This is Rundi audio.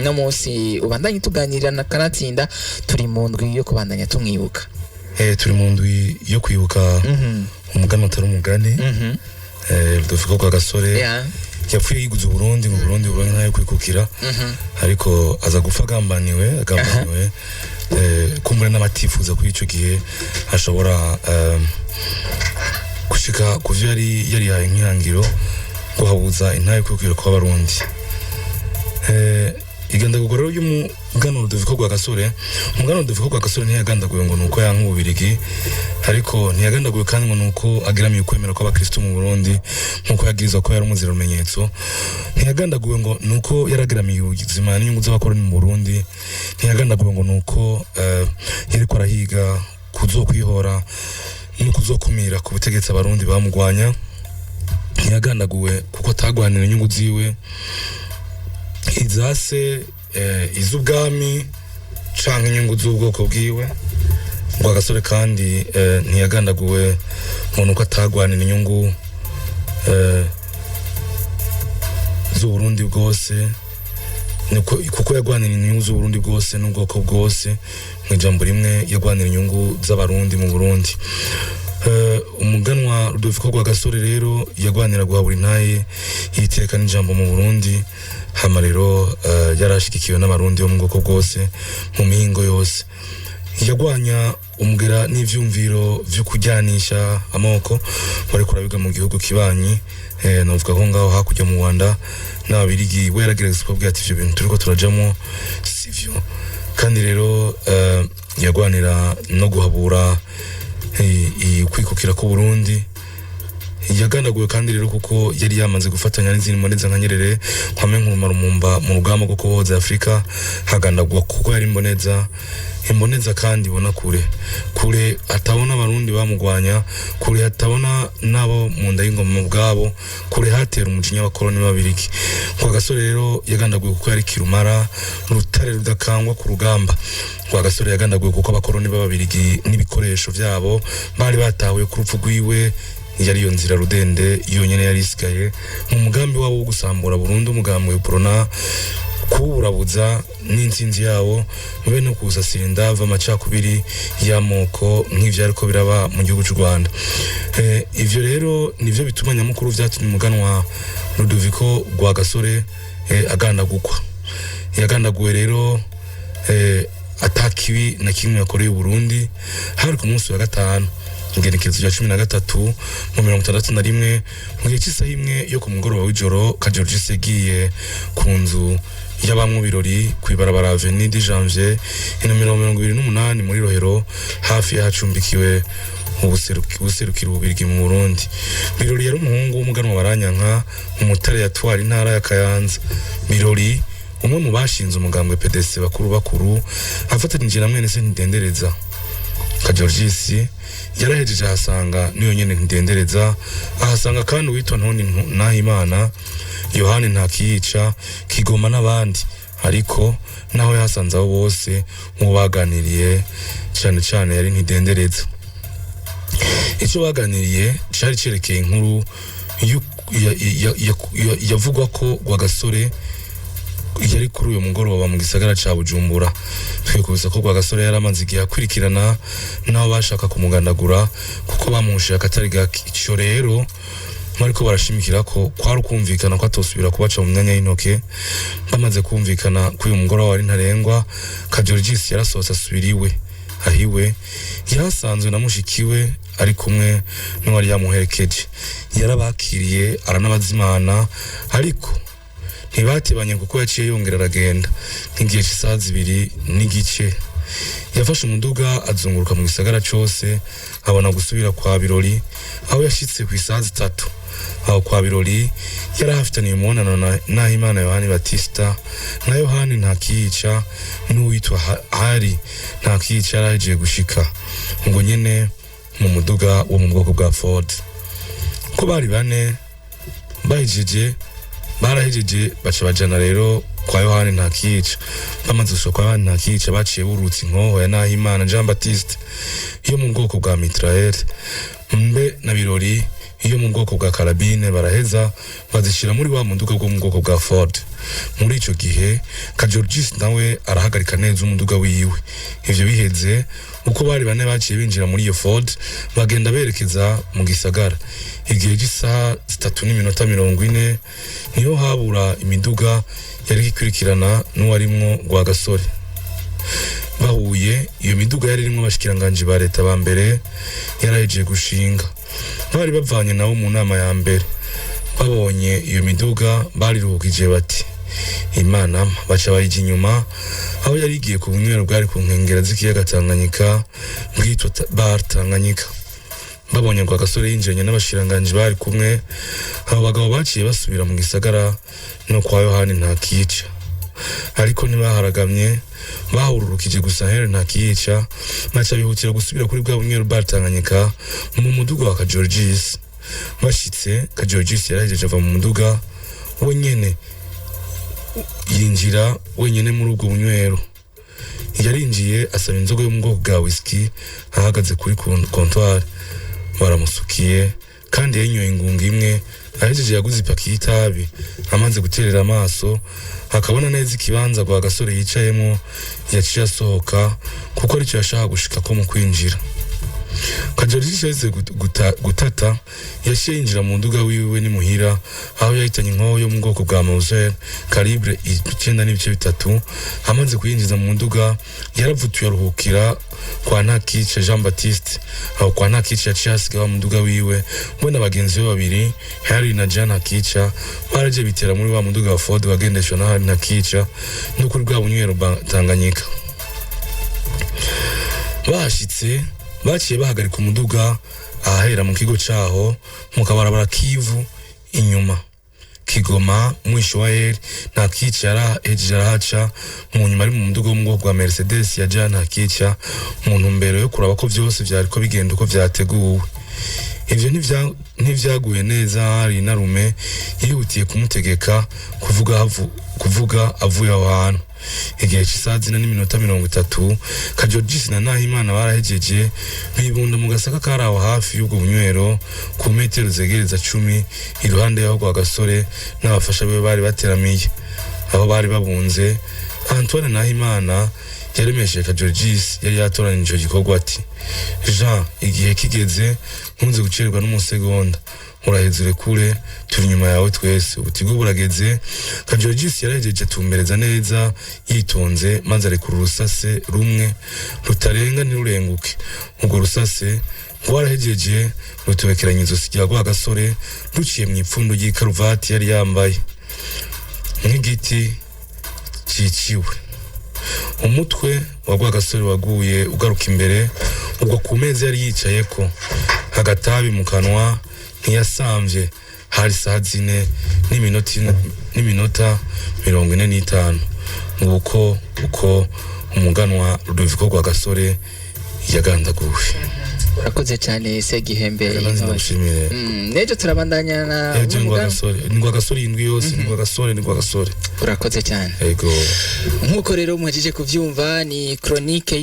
No munsi ubandanye tuganirira na kanatsinda, turi mu ndwi yo kubandanya tumwibuka. Turi mu ndwi yo kwibuka umugani utari umugani, Rudoviko Rwagasore yapfuye yiguze Uburundi, ngo Burundi buronke ntayo kwikukira, ariko aza gupfa agambaniwe, agambaniwe kumbura n'abatifuza kuri ico gihe ashobora gushika ku vyo yari yarihaye nk'ihangiro, guhabuza intayo kwikukira kw'Abarundi. Igandagurwa rero ry'umuganwa Rudoviko Rwagasore, umuganwa Rudoviko Rwagasore ntiyagandaguwe ngo nuko yanka Ububirigi, ariko ntiyagandaguwe kandi ngo nuko ageramiye ukwemera kw'abakristo mu Burundi, nkuko yagirizwa ko yari umuzira rumenyetso. Ntiyagandaguwe ngo nuko yarageramiye ubuzima n'inyungu z'abakoroni mu Burundi. Ntiyagandaguwe ngo nuko yariko arahiga kuzokwihora no kuzokumira ku butegetsi Abarundi bamugwanya. Ntiyagandaguwe kuko atagwanira inyungu ziwe, izase, iz'ubwami canke inyungu z'ubwoko bwiwe. Ngo agasore kandi ntiyagandaguwe ngo nuko atagwanira inyungu z'Uburundi bwose, kuko yagwanira inyungu z'Uburundi bwose n'ubwoko bwose. Mu ijambo rimwe, yagwanira inyungu z'Abarundi mu Burundi. Umuganwa Rudoviko Rwagasore rero yagwanira guhabura intaye yiteka n'ijambo mu Burundi. Hama rero yarashigikiwe n'Abarundi bo mu bwoko bwose mu mihingo yose. Yagwanya umugera n'ivyumviro vyo kujyanisha amoko bariko barabiga mu gihugu kibanyi, novuga ko ngaho hakurya mu Rwanda n'Ababirigi. We yaragerageza kubabwira ati: "Ivyo bintu turiko turajamwo sivyo." Kandi rero yagwanira no guhabura kwikukira k'Uburundi. Yagandaguwe kandi rero kuko yari yamaze gufatanya n'izindi mboneza nka Nyerere, Kwame Nkrumah, Lumumba mu rugamba rwo kubohoza Afurika. Hagandagurwa kuko yari imboneza, imboneza kandi ibona kure, kure atabona Abarundi bamugwanya, kure atabona n'abo mu nda y'ingoma ubwabo, kure hatera umujinya w'abakoloni b'Ababirigi. Rwagasore rero yagandaguwe kuko yari kirumara, rutare rudakangwa ku rugamba. Rwagasore yagandaguwe kuko abakoloni b'Ababirigi n'ibikoresho vyabo bari batahuye ku rupfu rwiwe yari iyo nzira rudende yonyene yari isigaye mu mugambi wabo wo gusambura burundu umugambi wa Uprona, kuwurabuza n'intsinzi yawo, mube no kusasira indava amacakubiri y'amoko nk'ivyo ariko biraba mu gihugu c'u Rwanda. Ivyo rero nivyo bituma nyamukuru vyatumye umuganwa Rudoviko Rwagasore agandagurwa. Yagandaguwe rero atakibi na kimwe yakoreye Uburundi. Hari ku munsi wa gatanu, igenekerezo rya 13 mu 61, mu gihe cy'isaha 1 yo ku mugoroba w'ijoro. Kajorgis yagiye ku nzu y'abamwo birori kw'ibarabara Avenue de Janvier, inomero 28 muri Rohero, hafi y'ahacumbikiwe ubuserukira Ububirigi mu Burundi. Birori yari umuhungu w'umuganwa Baranyanka, umutare yatwara intara ya Kayanza. Birori, umwe mu bashinze umugambwe PDC bakuru bakuru, afatanije na mwene se Ntidendereza. Kajorgis yarahejeje ahasanga niyo nyene Ntidendereza, ahasanga kandi uwitwa Ntoni Nahimana, Yohani Ntakiyica, Kigoma n'abandi. Ariko naho yahasanze abo bose, mu baganiriye cane cane yari Ntidendereza. Icyo baganiriye cari cerekeye inkuru yavugwa ko Rwagasore yari kuri uyu mugoroba mu gisagara ca Bujumbura. Twikubisa ko Rwagasore yari amaze igihe akurikirana n'abo bashaka kumugandagura, kuko bamuhushiye akatari gake. Ico rero bariko barashimikira ko kwari ukumvikana ko atosubira kubaca mu myanya y'intoke. Bamaze kumvikana ko uyu mugoroba wari ntarengwa, Kajorgis yarasohotse asubira iwe. Ahiwe yahasanzwe na mushikiwe ari kumwe n'uwari yamuherekeje. Yarabakiriye aranabazimana, ariko ntibatebanye kuko yaciye yongera aragenda. Nk'igihe cy'isaha 2:30 yafashe umuduga azunguruka mu gisagara cose, abona gusubira kwa Birori, aho yashitse ku isaha 3. Aho kwa Birori yari ahafitaniye umubonano na Nahimana Yohani Batista na Yohani Ntakiyica n'uwitwa Hari. Ntakiyica yarahejeje gushika ngo nyene mu muduga wo mu bwoko bwa Ford, ko bari bane. Bahejeje, barahejeje, baca bajana rero kwa Yohani Ntakiyica. Bamaze gushika kwa Yohani Ntakiyica, baciye burutse inkoho ya Nahimana Jean Baptiste yo mu bwoko bwa mitraillette. Mbe na Birori iyo mu bwoko bwa karabine, baraheza bazishira muri wa muduga bwo mu bwoko bwa Ford. Muri ico gihe Kajorgis nawe arahagarika neza umuduga wiwe. Ivyo biheze, uko bari bane baciye binjira muri iyo Ford, bagenda berekeza mu gisagara. Igihe cy'isaha 3:40 niho habura imiduga yari ikurikirana n'uwarimwo Rwagasore. Bahuye, iyo miduga yari irimwo abashikiranganji ba leta ba mbere yarahejeje gushinga, bari bavanye nabo mu nama ya mbere. Babonye iyo miduga bariruhukije bati: "Imana!" Baca bayijya inyuma aho yari igiye ku bunywero bwari ku nkengera z'ikiyaga Tanganyika bwitwa Bar Tanganyika. Babonye ngo agasore yinjiranye n'abashikiranganji bari kumwe, abo bagabo baciye basubira mu gisagara no kwa Yohani Ntakiyica, ariko ntibaharagamye, bahururukije gusa Henry Ntakiyica, baca bihutira gusubira kuri bwa bunywero Bar Tanganyika mu muduga wa Kajorgis. Bashitse, Kajorgis yarahejeje ava mu muduga wenyene, yinjira wenyene muri ubwo bunywero. Yarinjiye asaba inzoga yo mu bwoko bwa whisky. Ahagaze kuri comptoir baramusukiye kandi yanyoye ingunga imwe. Ahejeje yaguze ipaki y'itabi. Amaze guterera amaso akabona neza ikibanza gwa gasore yicayemo, yaciye asohoka kuko aricyo yashaka gushika ko mu kwinjira. Kajorisi yahise gutata, yaciye yinjira mu nduga wiwe ni muhira, aho yahitanye inkoho yo mu bwoko bwa Mauser calibre 9.3. Amaze kuyinjiza mu nduga, yaravutuye aruhukira kwa Ntakica Jean Baptiste. Aho kwa Ntakica yaciye hasiga wa muduga wiwe, we na bagenzi be babiri Harry na Jean Ntakica baraje bitera muri wa muduga wa Ford wagendeshwa na Harry Ntakica no kuri bwa bunywero bwa Tanganyika. Bahashitse, baciye bahagarika umuduga ahahera mu kigo caho mu kabarabara kivu inyuma Kigoma. Mwisho wa Heri Ntakica yarahejeje arahaca mu nyuma ari mu muduga wo mu bwoko bwa Mercedes ya Jean Ntakica, mu ntumbero yo kuraba ko vyose vyariko bigenda uko vyateguwe. Ivyo ntivyaguye neza hari narume, yihutiye kumutegeka kuvuga avuye aho hantu. Igihe c'isaha 4:30, Kajorgis na Nahimana barahejeje bibunda mu gasaka kari aho hafi y'ubwo bunywero, ku metero zegereza 10 iruhande y'aho kwa gasore n'abafasha biwe bari bateramiye. Aho bari babunze, Antoine Nahimana yaremesheje Kajorgis yari yatoranije ico gikorwa ati: "Jean, igihe kigeze, nkunze gucererwa n'umusegonda, uraheze urekure, turi inyuma yawe twese, ubutigo burageze." Kajorgis yarahejeje atumbereza neza yitonze, maze arekura urusase rumwe rutarenga ntirurenguke. Urwo rusase rwarahejeje rutobekeranya izosi rya Rwagasore, ruciye mu ipfundo ry'ikaruvati yari yambaye. Nk'igiti ciciwe, umutwe wa Rwagasore waguye ugaruka imbere, ugwa ku meza yari yicayeko, agatabi mu kanwa, ntiyasamvye. Hari saha 4:45. Nguko uko umuganwa Rudoviko Rwagasore yagandaguwe. Urakoze cyane, Segihembe. Nanjye ndagushimire. Nejo turabandanya na Ejo ni n'umugambi. Rwagasore, ni Rwagasore indwi yose, ni Rwagasore, ni Rwagasore. Urakoze cyane. Ego. Nk'uko rero muhejeje kuvyumva, ni chronique.